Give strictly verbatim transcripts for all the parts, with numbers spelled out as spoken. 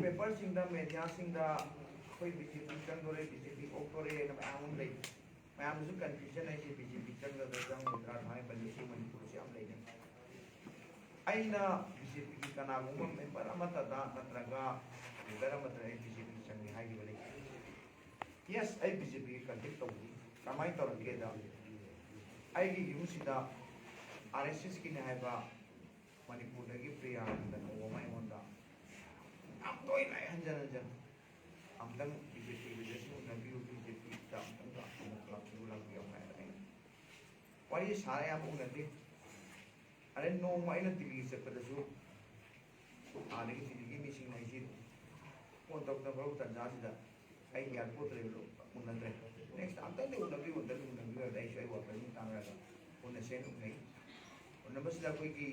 ꯄꯦꯄꯔꯁꯤꯡꯗ, ꯃꯦꯗꯤꯌꯥꯁꯤꯡꯗ ꯑꯩꯈꯣꯏ B J ꯄꯤ ꯆꯪꯗꯣꯔꯦ, B J ꯄꯤ ꯑꯣꯛꯇꯣꯔꯦꯅ ꯃꯌꯥꯝ ꯑꯃ ꯂꯩ꯫ ꯃꯌꯥꯝꯅꯁꯨ ꯀꯟꯐ꯭ꯌꯨꯖꯟ ꯍꯥꯏꯁꯦ, ꯕꯤ ꯖꯦ ꯄꯤ ꯆꯪꯒꯗ꯭ꯔꯥ ꯆꯪꯉꯣꯏꯗ꯭ꯔꯥ, ꯊꯥꯡꯃꯩꯕꯟꯗꯁꯨ ꯃꯅꯤꯄꯨꯔꯗꯁꯨ ꯌꯥꯝ ꯂꯩꯅꯩ꯫ ꯑꯩꯅ ꯕꯤ ꯖꯦ ꯄꯤꯒꯤ ꯀꯅꯥꯒꯨꯝꯕ ꯃꯦꯝꯕꯔ ꯑꯃꯠꯇꯗ ꯅꯠꯇ꯭ꯔꯒ ꯂꯤꯗꯔ ꯑꯃꯠꯇꯗ ꯑꯩ ꯕꯤ ꯖꯦ ꯄꯤ ꯆꯪꯉꯦ ꯍꯥꯏꯈꯤꯕ ꯂꯩꯇꯦ꯫ ꯌꯦꯁ, ꯑꯩ ꯕꯤ ꯖꯦ ꯄꯤꯒꯤ ꯀꯟꯇꯦꯛ ꯇꯧꯈꯤ꯫ ꯀꯃꯥꯏꯅ ꯇꯧꯔꯛꯀꯦꯗ, ꯑꯩꯒꯤ ꯌꯨꯝꯁꯤꯗ ꯑꯥꯔ ꯑꯦꯁ ꯑꯦꯁꯀꯤꯅꯤ ꯍꯥꯏꯕ ꯃꯅꯤꯄꯨꯔꯗꯒꯤ ꯄ꯭ꯔꯤꯌꯥꯅꯟꯗ ꯀꯧꯕ ꯑꯃ ꯑꯩꯉꯣꯟꯗ ꯌꯥꯝ ꯇꯣꯏꯅ ꯂꯥꯛꯑꯦ, ꯍꯟꯖꯟ ꯍꯟꯖꯟ꯫ "ꯑꯝꯇꯪ ꯕꯤ ꯖꯦ ꯄꯤꯒꯤ ꯂꯤꯗꯔꯁꯤꯡ ꯎꯅꯕꯤꯌꯨ, ꯕꯤ ꯖꯦ ꯄꯤꯗ ꯑꯝꯇꯪ ꯂꯥꯛꯄꯤꯌꯨ, ꯂꯥꯛꯄꯤꯌꯨ" ꯍꯥꯏꯅ ꯑꯩꯅ ꯋꯥꯔꯤ ꯁꯥꯔꯦ, ꯌꯥꯝ ꯎꯅꯗꯦ꯫ ꯑꯗꯩ ꯅꯣꯡꯃ ꯑꯩꯅ ꯗꯤꯜꯂꯤ ꯆꯠꯄꯗꯁꯨ ꯑꯥꯗꯒꯤ ꯗꯤꯜꯂꯤꯒꯤ ꯃꯤꯁꯤꯡ ꯍꯥꯏꯁꯤ ꯐꯣꯟ ꯇꯧꯅꯕ ꯇꯟꯖꯥꯁꯤꯗ ꯑꯩ ꯑꯦꯌꯥꯔꯄꯣꯔꯠꯇ ꯂꯩꯕꯗꯣ ꯎꯅꯗ꯭ꯔꯦ꯫ ꯅꯦꯛꯁꯇ ꯑꯝꯇꯪꯗꯤ ꯎꯅꯕꯤꯌꯨ, ꯑꯝꯇꯪꯗꯤ ꯎꯅꯕꯤꯌꯨ ꯍꯥꯏꯕꯗ ꯑꯩꯁꯨ ꯑꯩ ꯋꯥꯈꯜ ꯑꯗꯨꯝ ꯇꯥꯟꯅꯔꯒ ꯎꯅꯁꯦꯅ ꯎꯅꯩ꯫ ꯎꯅꯕꯁꯤꯗ ꯑꯩꯈꯣꯏꯒꯤ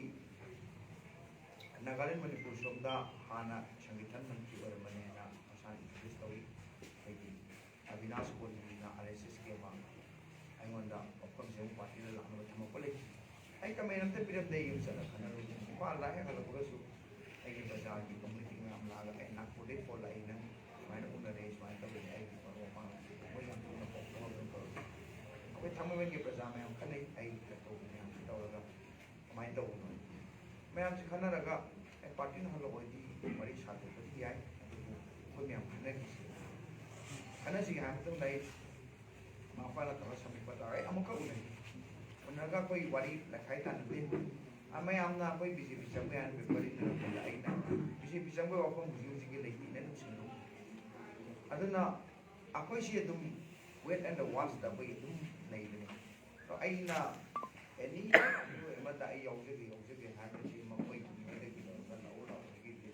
ꯅꯥꯒꯥꯂꯦꯟ ꯃꯅꯤꯄꯨꯔ ꯁꯣꯝꯗ ꯍꯥꯟꯅ ꯁꯪꯒꯤꯊꯟ ꯃꯟꯇ꯭ꯔꯤ ꯑꯣꯏꯔꯝꯕꯅꯦꯅ ꯃꯁꯥꯅ ꯏꯟꯇ꯭ꯔꯣꯗ꯭ꯌꯨꯁ ꯇꯧꯏ꯫ ꯑꯩꯈꯣꯏꯒꯤ ꯑꯕꯤꯅꯥꯁ ꯀꯣꯟꯒꯤꯅ ꯑꯥꯔ ꯑꯦꯁ ꯑꯦꯁꯀꯤ ꯑꯃ ꯑꯩꯉꯣꯟꯗ ꯃꯐꯝꯁꯦ ꯑꯃꯨꯛ ꯄꯥꯔꯇꯤꯗ ꯂꯥꯛꯅꯕ ꯊꯝꯃꯛꯄ ꯂꯩ꯫ ꯑꯩ ꯀꯃꯦꯟ ꯑꯝꯇ ꯄꯤꯔꯝꯗꯦ, ꯌꯨꯝ ꯆꯠꯂ ꯈꯟꯅꯔꯨꯕꯅꯤ꯫ ꯏꯝꯐꯥꯜꯗ ꯍꯦꯛ ꯍꯜꯂꯛꯄꯒꯁꯨ ꯑꯩꯒꯤ ꯄ꯭ꯔꯖꯥꯒꯤ ꯀꯝꯃꯨꯅꯤꯇꯤ ꯃꯌꯥꯝ ꯂꯥꯛꯑꯒ ꯑꯩ ꯅꯥꯒꯄꯨꯔꯗꯒꯤ ꯐꯣꯟ ꯂꯥꯛꯏ, ꯅꯪ ꯁꯨꯃꯥꯏꯅ ꯎꯅꯔꯦ, ꯁꯨꯃꯥꯏꯅ ꯇꯧꯔꯦ, ꯑꯩꯒꯤ ꯃꯔꯨꯞ ꯃꯄꯥꯡ ꯃꯣꯏ ꯌꯥꯝ ꯊꯨꯅ ꯄꯥꯎ ꯐꯥꯎꯅꯕ ꯑꯗꯨꯝ ꯇꯧꯔꯛꯏ꯫ ꯑꯩꯈꯣꯏ ꯊꯥꯡꯃꯩꯕꯟꯒꯤ ꯄ꯭ꯔꯖꯥ ꯃꯌꯥꯝ ꯈꯟꯅꯩ, ꯑꯩ ꯇꯧꯕ ꯃꯌꯥꯝꯁꯤ ꯇꯧꯔꯒ ꯀꯃꯥꯏꯅ ꯇꯧꯕꯅꯣ? ꯃꯌꯥꯝꯁꯤ ꯈꯟꯅꯔꯒ ꯑꯦ, ꯄꯥꯔꯇꯤꯅ ꯍꯜꯂꯛꯑꯣꯗꯤ ꯋꯥꯔꯤ ꯁꯥꯗꯣꯛꯄꯗꯤ ꯌꯥꯏ, ꯑꯗꯨꯕꯨ ꯑꯩꯈꯣꯏ ꯃꯌꯥꯝ ꯈꯟꯅꯈꯤꯁꯤ꯫ ꯈꯟꯅꯁꯤꯒꯦ ꯍꯥꯏꯕ ꯃꯇꯝꯗ ꯑꯩ ꯃꯥꯄꯥꯅ ꯇꯧꯔ ꯁꯃꯤꯠꯄ ꯇꯧꯔꯦ, ꯑꯩ ꯑꯃꯨꯛꯈꯛ ꯎꯅꯩ꯫ ꯎꯅꯔꯒ ꯑꯩꯈꯣꯏ ꯋꯥꯔꯤ ꯂꯩꯈꯥꯏ ꯇꯥꯟꯅꯗꯦ꯫ ꯑ, ꯃꯌꯥꯝꯅ ꯑꯩꯈꯣꯏ ꯕꯤ ꯖꯦ ꯄꯤ ꯆꯪꯕ ꯌꯥꯅꯤ ꯄꯦꯄꯔ ꯏꯟꯅꯔꯛꯄꯗ ꯑꯩꯅ ꯕꯤ ꯖꯦ ꯄꯤ ꯆꯪꯕꯒꯤ ꯋꯥꯐꯝ ꯍꯧꯖꯤꯛ ꯍꯧꯖꯤꯛꯀꯤ ꯂꯩꯇꯦꯅ ꯑꯗꯨꯝ ꯁꯤꯟꯗꯣꯛꯏ꯫ ꯑꯗꯨꯅ ꯑꯩꯈꯣꯏꯁꯤ ꯑꯗꯨꯝ wait and watchꯇ ꯑꯩꯈꯣꯏ ꯑꯗꯨꯝ ꯂꯩꯕꯅꯤ꯫ ꯑꯗꯣ ꯑꯩꯅ ꯑꯦꯅꯤ ꯃꯤꯑꯣꯏ ꯑꯃꯗ ꯑꯩ ꯌꯥꯎꯖꯒꯦ, ꯌꯥꯎꯖꯒꯦ ꯍꯥꯏꯕꯁꯤ ꯃꯈꯣꯏꯒꯤ ꯃꯤꯑꯣꯏꯗꯒꯤ ꯂꯧꯔꯒ ꯂꯥꯛꯑꯣ, ꯂꯥꯛꯑꯣ ꯍꯥꯏꯒꯗꯤ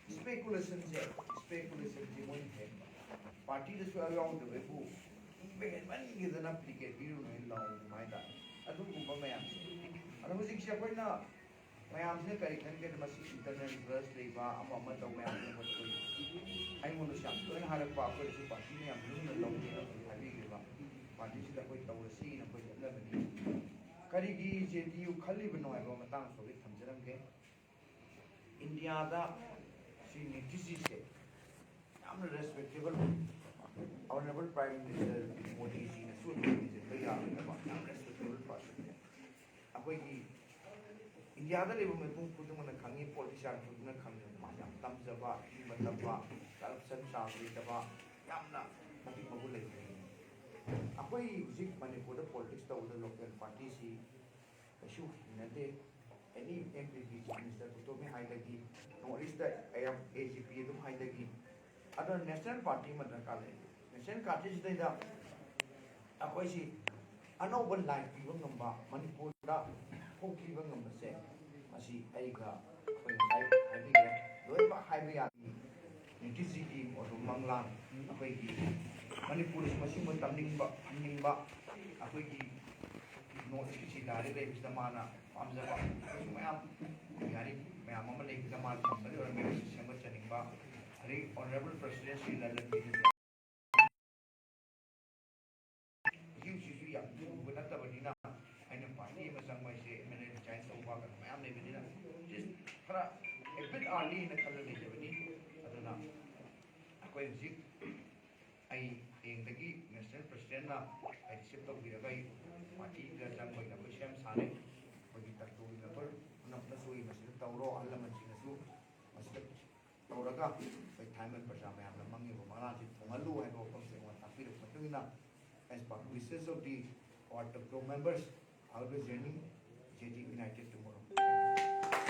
ꯏꯁꯄꯦꯀꯨꯂꯦꯁꯟꯁꯦ, ꯏꯁꯄꯦꯀꯨꯂꯦꯁꯟꯁꯦ ꯃꯣꯏꯅ ꯍꯦꯟꯕ꯫ ꯄꯥꯔꯇꯤꯗꯁꯨ ꯌꯥꯎꯗꯕ ꯑꯩꯕꯨ ꯏꯕ ꯍꯦꯟꯃꯟꯈꯤꯗꯅ ꯄꯤꯀꯦꯠ ꯄꯤꯔꯨꯅꯨ ꯍꯥꯏꯅ ꯂꯥꯎꯕ ꯍꯥꯏꯇꯥꯔꯦ꯫ ꯑꯗꯨꯒꯨꯝꯕ ꯃꯌꯥꯝꯁꯦ꯫ ꯑꯗꯣ ꯍꯧꯖꯤꯛꯁꯦ ꯑꯩꯈꯣꯏꯅ ꯃꯌꯥꯝꯁꯤꯅ ꯀꯔꯤ ꯈꯟꯒꯦꯗ, ꯃꯁꯤ ꯏꯟꯇꯔꯅꯦꯜ ꯒ꯭ꯔꯁ ꯂꯩꯕ ꯑꯃ ꯑꯃ ꯇꯧꯕ ꯃꯌꯥꯝꯁꯤꯅ ꯃꯈꯣꯏ ꯑꯩꯉꯣꯟꯗꯁꯨ ꯌꯥꯝ ꯇꯣꯏꯅ ꯍꯥꯏꯔꯛꯄ, ꯑꯩꯈꯣꯏꯗꯁꯨ ꯄꯥꯔꯇꯤꯅ ꯌꯥꯝ ꯂꯨꯝꯅ ꯂꯧꯗꯦꯅ ꯑꯩꯈꯣꯏ ꯍꯥꯏꯕꯤꯈꯤꯕ꯫ ꯄꯥꯔꯇꯤꯁꯤꯗ ꯑꯩꯈꯣꯏ ꯇꯧꯔꯁꯤꯅ ꯑꯩꯈꯣꯏ ꯆꯠꯅꯕꯅꯤ꯫ ꯀꯔꯤꯒꯤ ꯖꯦ ꯗꯤ ꯌꯨ ꯈꯜꯂꯤꯕꯅꯣ ꯍꯥꯏꯕ ꯃꯇꯥꯡꯁꯨ ꯍꯧꯖꯤꯛ ꯊꯝꯖꯔꯝꯒꯦ꯫ ꯏꯟꯗꯤꯌꯥꯗ ꯁꯤ ꯅꯤꯇꯤꯖꯤꯁꯦ ꯌꯥꯝꯅ ꯔꯦꯁꯄꯦꯛꯇꯦꯕꯜ, ꯑꯣꯅꯔꯦꯕꯜ ꯄ꯭ꯔꯥꯏꯝ ꯃꯤꯅꯤꯁꯇꯔ ꯃꯣꯗꯤꯖꯤꯅꯁꯨ ꯑꯗꯨꯝ ꯊꯤꯖꯤꯟꯕ ꯌꯥꯒꯗꯕ ꯌꯥꯝ ꯔꯦꯁꯄꯦꯛꯇꯦꯕꯜ ꯄꯥꯔꯁꯟꯅꯦ꯫ ꯑꯩꯈꯣꯏꯒꯤ ꯏꯟꯗꯤꯌꯥꯗ ꯂꯩꯕ ꯃꯤꯄꯨꯝ ꯈꯨꯗꯤꯡꯃꯛꯅ ꯈꯪꯉꯤ, ꯄꯣꯂꯤꯇꯤꯁꯤꯌꯥꯟ ꯈꯨꯗꯤꯡꯃꯛꯅ ꯈꯪꯉꯤ, ꯃꯥ ꯌꯥꯝ ꯇꯝꯖꯕ, ꯏꯪꯕ ꯇꯞꯄ, ꯀꯔꯞꯁꯟ ꯆꯥꯡ ꯂꯩꯇꯕ, ꯌꯥꯝꯅ ꯃꯇꯤꯛ ꯃꯒꯨꯟ ꯂꯩꯕ ꯃꯤꯅꯤ꯫ ꯑꯩꯈꯣꯏ ꯍꯧꯖꯤꯛ ꯃꯅꯤꯄꯨꯔꯗ ꯄꯣꯂꯤꯇꯤꯛꯁ ꯇꯧꯕꯗ ꯂꯣꯀꯦꯜ ꯄꯥꯔꯇꯤꯁꯤ ꯀꯩꯁꯨ ꯍꯤꯡꯅꯗꯦ꯫ N M P P chief minister ꯄꯨꯊꯣꯛꯃꯤ ꯍꯥꯏꯗꯒꯤ, north east A G P ꯑꯗꯨꯝ ꯍꯥꯏꯗꯒꯤ, ꯑꯗꯣ ꯅꯦꯁꯅꯦꯜ ꯄꯥꯔꯇꯤ ꯑꯃ ꯗꯔꯀꯥꯔ ꯂꯩ꯫ ꯅꯦꯁꯅꯦꯜ ꯄꯥꯔꯇꯤꯁꯤꯗꯩꯗ ꯑꯩꯈꯣꯏꯁꯤ ꯑꯅꯧꯕ ꯂꯥꯏꯠ ꯄꯤꯕ ꯉꯝꯕ, ꯃꯅꯤꯄꯨꯔꯗ ꯍꯣꯡ ꯄꯤꯕ ꯉꯝꯕꯁꯦ, ꯃꯁꯤ ꯑꯩꯒ ꯑꯩꯈꯣꯏ ꯉꯁꯥꯏ ꯍꯥꯏꯕꯤꯈ꯭ꯔꯦ, ꯂꯣꯏꯅꯃꯛ ꯍꯥꯏꯕ ꯌꯥꯅꯤ꯫ ꯅꯤꯇꯤꯖꯤꯒꯤ ꯑꯣꯏꯕ ꯃꯪꯂꯥꯟ, ꯑꯩꯈꯣꯏꯒꯤ ꯃꯅꯤꯄꯨꯔꯁꯤ ꯃꯁꯤꯡꯕ ꯇꯝꯅꯤꯡꯕ, ꯐꯪꯅꯤꯡꯕ, ꯑꯩꯈꯣꯏꯒꯤ ꯅꯣꯔꯠ ꯏꯁꯀꯤ ꯁꯤ ꯂꯥꯏꯔꯤꯛ ꯂꯩꯕꯁꯤꯗ ꯃꯥꯅ ꯄꯥꯝꯖꯕ ꯑꯩꯈꯣꯏꯁꯨ ꯃꯌꯥꯝ ꯌꯥꯔꯤ ꯃꯌꯥꯝ ꯑꯃ ꯂꯩꯕꯗ ꯃꯥꯅ ꯇꯝꯕꯗ ꯑꯣꯏꯔꯝꯃꯦ ꯁꯦꯝꯒꯠꯆꯅꯤꯡꯕ, ꯑꯗꯩ ꯑꯣꯅꯔꯦꯕꯜ ꯄ꯭ꯔꯁꯤꯗꯦꯟ ꯁ꯭ꯔꯤ ꯂꯂꯟ ꯍꯧꯖꯤꯛ ꯍꯧꯖꯤꯛꯁꯨ ꯌꯥꯝ ꯂꯨꯕ ꯅꯠꯇꯕꯅꯤꯅ ꯑꯩꯅ ꯄꯥꯔꯇꯤ ꯑꯃ ꯆꯪꯕ ꯍꯥꯏꯁꯦ ꯑꯦꯝ ꯑꯦꯜ ꯑꯦ ꯔꯤꯖꯥꯏꯟ ꯇꯧꯕ ꯀꯩꯅꯣ ꯃꯌꯥꯝ ꯂꯩꯕꯅꯤꯅ ꯖꯁ ꯈꯔ ꯑꯦ ꯕꯤꯠ ꯑꯥꯔꯂꯤ ꯍꯥꯏꯅ ꯈꯜꯂ ꯂꯩꯖꯕꯅꯤ꯫ ꯑꯗꯨꯅ ꯑꯩꯈꯣꯏ ꯍꯧꯖꯤꯛ ꯑꯩ ꯍꯌꯦꯡꯗꯒꯤ ꯅꯦꯁꯅꯦꯜ ꯄ꯭ꯔꯁꯤꯗꯦꯟꯅ ꯑꯩ ꯔꯤꯁꯤꯞ ꯇꯧꯕꯤꯔꯒ ꯑꯩ ꯄꯥꯔꯇꯤꯗ ꯆꯪꯕꯒꯤ ꯑꯩꯈꯣꯏ ꯁꯦꯝ ꯁꯥꯔꯦ꯫ ꯑꯩꯈꯣꯏꯒꯤ ꯇꯔꯇꯨꯒꯤ ꯃꯦꯝꯕꯔ ꯄꯨꯝꯅꯃꯛꯅꯁꯨ ꯑꯩ ꯃꯁꯤꯗ ꯇꯧꯔꯣ, ꯑꯍꯜ ꯂꯃꯟꯁꯤꯡꯅꯁꯨ ꯃꯁꯤꯗ ꯇꯧꯔꯒ ꯑꯩꯈꯣꯏ ꯊꯥꯏꯃꯜ ꯄ꯭ꯔꯖꯥ ꯃꯌꯥꯝꯅ ꯃꯪꯉꯤꯕ ꯃꯪꯂꯥꯟꯁꯤ ꯊꯨꯡꯍꯜꯂꯨ ꯍꯥꯏꯕ ꯋꯥꯐꯝꯁꯦ ꯑꯩꯉꯣꯟꯗ ꯇꯥꯛꯄꯤꯔꯛꯄ ꯃꯇꯨꯡ ꯏꯟꯅ, as per wishes of the our Tokyo members, I will be joining J D United tomorrow.